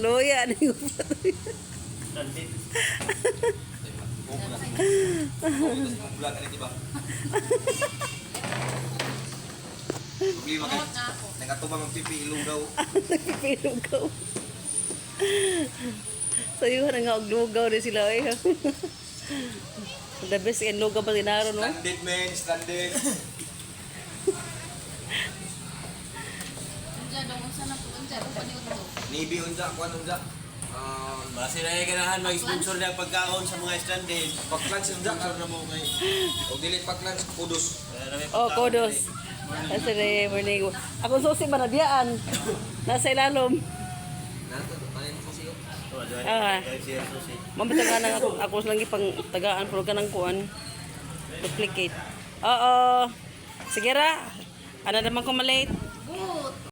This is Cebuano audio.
Luya ni. Stranded. Vlog ano, diba? Problema kay nakatubang ang pipi ilugaw. Nagpipilugaw. Sayuhan na nga og lugaw ni sila eh. The best in lugaw pa sinaro, no? Stranded man, stranded. Unja dong, unsa na po, unja dong paniudto. Nibi unja, kuan unja. Basta na ganahan mag-sponsor na pagkaon sa mga stranded. Pag-lunch unja. Sponsor na mo kay. Og dili pag-lunch kudos. Oh, kudos. Kasi na morning. Ako susi ba nabiyaan? Nasa ilalom. Nato, panin ko siyo. Ah. Mamita nga nang ako, ako lang ipang tagaan pero kanang kuan. Duplicate. Oo. Sige ra. Ano naman ko malate? Go!